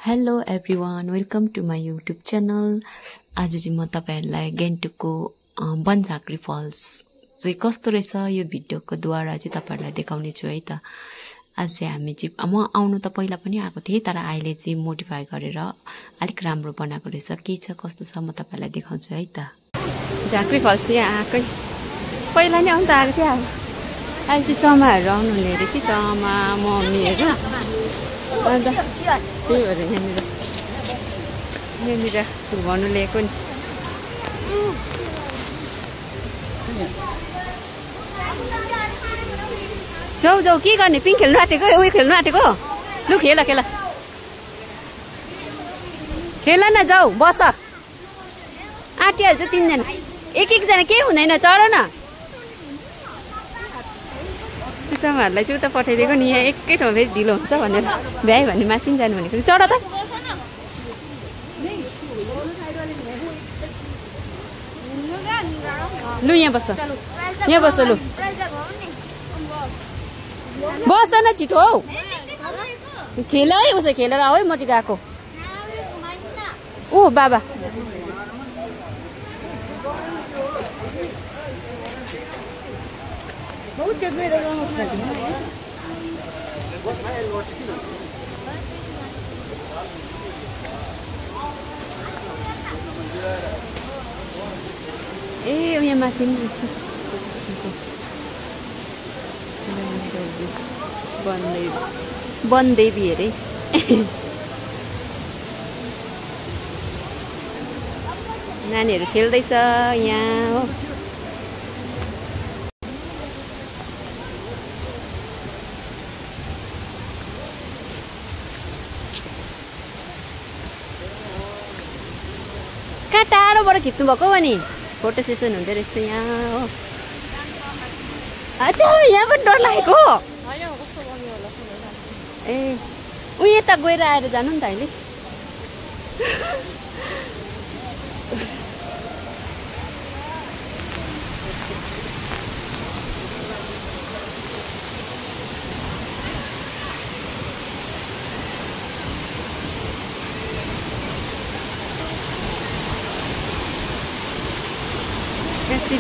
Hello everyone, welcome to my YouTube channel. आज चाहिँ म तपाईहरुलाई गान्तोकको बनझाँक्री फल्स चाहिँ कस्तो रहेछ यो भिडियोको द्वारा चाहिँ तपाईहरुलाई देखाउने छु है त। आज चाहिँ हामी चाहिँ म आउनु त पहिला पनि आएको थिएँ, तर अहिले चाहिँ मोडिफाई गरेर अलिक राम्रो बनाएको रहेछ। के छ कस्तो छ म तपाईहरुलाई देखाउँछु है त। झाँक्री फल्स यहाँ आएकै पहिला नि आउनु त आएको थियो, अहिले चाहिँ चमाहरू आउनु हुने अरे कि चमा मम्मीहरू। अन्त त्यही भएर यहाँनिर घुमाउनु ल्याएको नि। जाऊ जाऊ, के गर्ने? पिङ खेल्नु आँटेको, उयो खेल्नु आँटेको। लु खेल खेल खेल न, जाऊ बस। आँटिहाल्छ तिनजना, एक एकजना केही हुँदैन, चढ न। चमाहरूलाई चाहिँ उता पठाइदिएको नि, यहाँ एकै ठाउँ फेरि ढिलो हुन्छ भनेर भ्यायो भने माथि जानु भनेको। चढ त। लु यहाँ बस, यहाँ बस। लु बस न, छिटो हौ। खेल है, उसै खेलेर आऊ है। म चाहिँ गएको। ऊ बाबा ए यहाँ माथि वनदेवी अरे। नानीहरू खेल्दैछ यहाँ हो। कहाँ टाढोबाट खिच्नु भएको भने फोटो सेसन हुँदो रहेछ यहाँ हो। अच्छा यहाँ पनि डर लागेको। ए ऊ यता गएर आएर जानु नि त अहिले।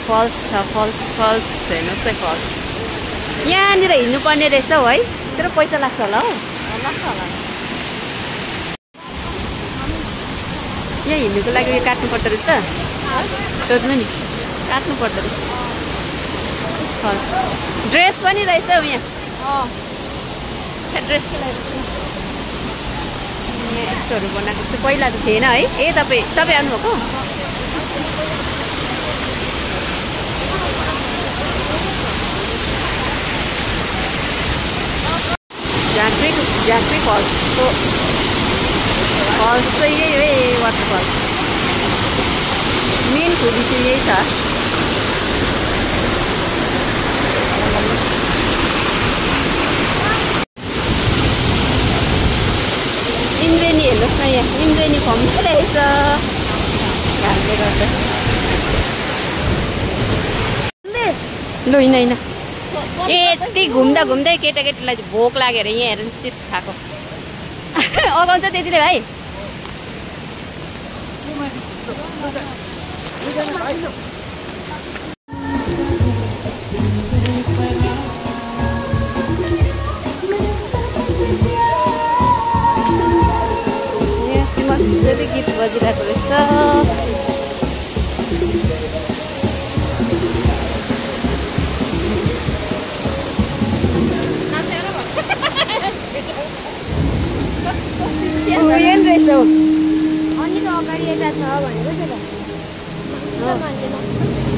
फल्स छ, फल्स फल्स हेर्नुहोस् है, फल्स यहाँनिर हिँड्नु पर्ने रहेछ हौ है। तर पैसा लाग्छ होला हौ। यहाँ हिँड्नुको लागि यो काट्नु पर्दो रहेछ। सोध्नु नि, काट्नु पर्दो रहेछ। फल्स ड्रेस पनि रहेछ हौ यहाँ। ड्रेसको लागि यहाँ यस्तोहरू बनाएको छ, पहिला त थिएन है। ए तपाईँ आउनुभएको? झाँक्री फल्सको फल्स चाहिँ यही हो, वाटरफल। मेन खुबी चाहिँ यही छ। इन्द्रेणी हेर्नुहोस् न, यहाँ इन्द्रेणी फम्दै रहेछ घामले गर्दा। लु होइन यति घुम्दा घुम्दै केटाकेटीलाई भोक लागेर यहाँ हेर्नु चिप्स खाएको। अगाउँछ त्यतिले भाइ। मजाले गीत बजिरहेको रहेछ।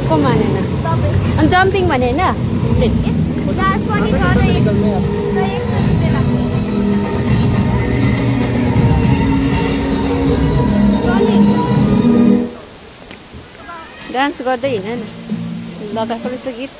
को मानेन? अनि जम्पिङ भने होइन? डान्स गर्दै हिँड न, लगाएको रहेछ गीत।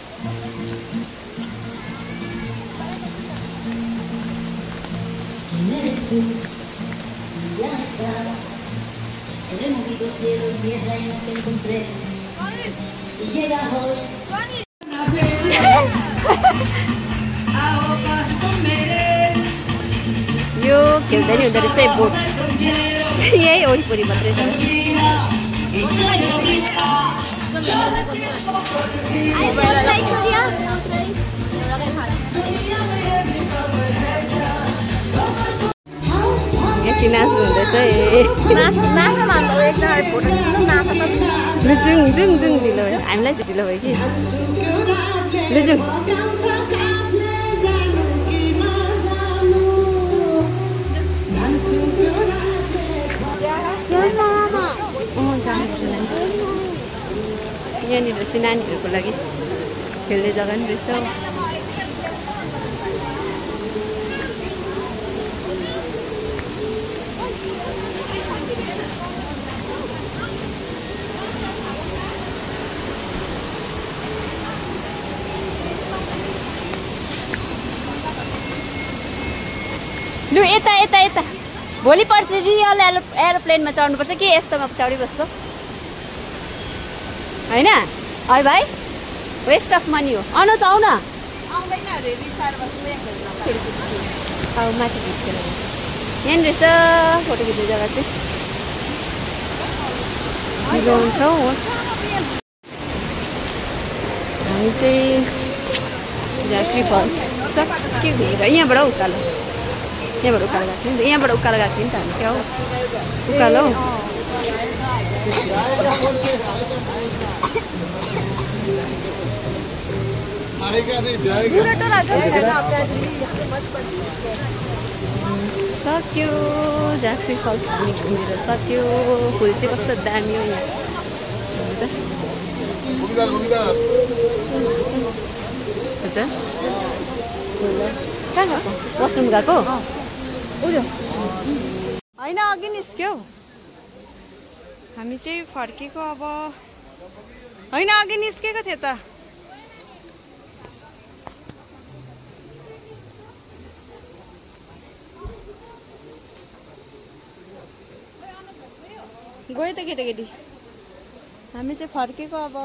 खेल्दै नि हुँदो रहेछ बोट यही वरिपरि मात्रै छ एकछिन नाच्नु हुँदैछ जुङ ढिलो भयो हामीलाई चाहिँ ढिलो भयो कि जुङ यहाँनिर चाहिँ नानीहरूको लागि खेल्ने जग्गा नि रहेछ लु यता यता यता भोलि पर्सि रियल एरोप्लेनमा चढ्नुपर्छ के यस्तोमा चढिबस्छ होइन है भाइ वेस्ट अफ मनी हो अनु त आउ न माथि खिच्दैन यहाँनिर रहेछ फोटो खिच्ने जग्गा चाहिँ ढिलो हुन्छ होस् हामी चाहिँ झाँक्री फल्स सक्यो घुमेर यहाँबाट उकालो यहाँबाट उकालो गएको थियो नि त यहाँबाट उकालो गएको थियो नि त हामी क्या हो उकालो सक्यो झाँक्री फल्स हामी घुमेर सक्यो फुल चाहिँ कस्तो दामी हो यहाँ हजुर कहाँ गएको वासरुम गएको होइन अघि निस्क्यो हामी चाहिँ फर्केको अब होइन अघि निस्केको थियो त गयो त केटाकेटी हामी चाहिँ फर्केको अब